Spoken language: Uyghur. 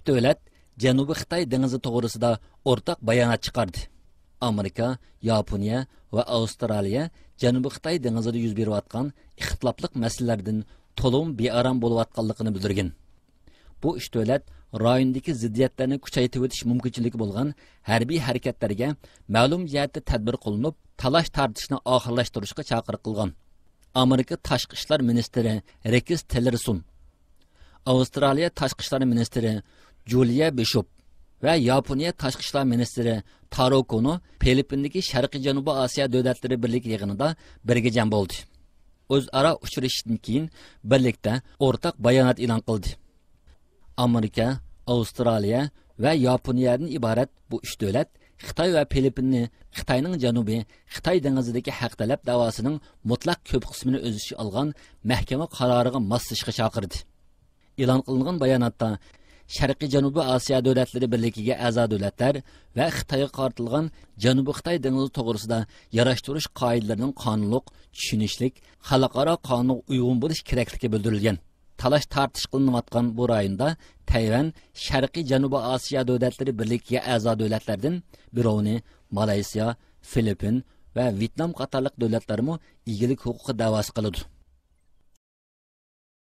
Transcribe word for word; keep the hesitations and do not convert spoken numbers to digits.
دۆلەت جەنۇبىي خىتاي دېڭىزى توغرىسىدا ئورتاق بايانات چىقاردى. ئامېرىكا، ياپونىيە ۋە ئاۋسترالىيە جەنۇبىي خىتاي دېڭىزىدا يۈز بېرىۋاتقان ئىختىلاپلىق مەسىلىلەردىن تولىمۇ بىئارام بولۇۋاتقانلىقىنى بىلدۈرگەن. بۇ ئۈچ دۆلەت رايوندىكى زىددىيەتلەرنى كۈچەيتىۋېتىش مۇمكىنچىلىكى بولغان ھەربىي ھەرىكەتلەرگە مەلۇم جەھەتتە تەدبىر قوللىنىپ، تالاش تارتىشنى ئاخىرلاشتۇرۇشقا چاقىرىق قىلغان. ئامېرىكا تاشقى ئىشلار مىنىستىرى رېكس تىللېرسون، ئاۋسترالىيە تاشقى ئىشلار مىنىستىرى جۇلىيە بىشوپ ۋە ياپونىيە تاشقى ئىشلار مىنىستىرى تارو كونو فىلىپپىندىكى شەرقىي جەنۇبىي ئاسىيا دۆلەتلىرى بىرلىكى يىغىنىدا بىرگە جەم بولدى. ئۆزئارا ئۇچرىشىشتىن كېيىن بىرلىكتە ئورتاق بايانات ئېلان قىلدى. ئامېرىكا، ئاۋسترالىيە ۋە ياپونىيەدىن ئىبارەت بۇ ئۈچ دۆلەت خىتاي ۋە فىلىپپىننى خىتاينىڭ جەنۇبى خىتاي دېڭىزىدىكى ھەق تەلەپ دەۋاسىنىڭ مۇتلەق كۆپ قىسمىنى ئۆز ئىچىگە ئالغان مەھكىمە قارارىغا ماسلىشىشقا چاقىردى. ئېلان قىلىنغان باياناتتا شەرقىي جەنۇبىي ئاسىيا دۆلەتلىرى بىرلىكىگە ئەزا دۆلەتلەر ۋە خىتايغا قارىتىلغان جەنۇبىي خىتاي دېڭىزى توغرىسىدا ياراشتۇرۇش قائىدىلىرىنىڭ قانۇنلۇق، چۈشىنىشلىك، خەلقئارا قانۇنغا ئۇيغۇن بولۇش كېرەكلىكى بىلدۈرۈلگەن. تالاش تارتىش قىلىنىۋاتقان بۇ رايوندا تەيۋەن شەرقىي جەنۇبىي ئاسىيا دۆلەتلىرى بىرلىكىگە ئەزا دۆلەتلەردىن بىرەۋنى، مالايسىيا، فىلىپپىن ۋە ۋيېتنام قاتارلىق دۆلەتلەرمۇ ئىگىلىك ھوقۇقى دەۋاسى قىلىدۇ.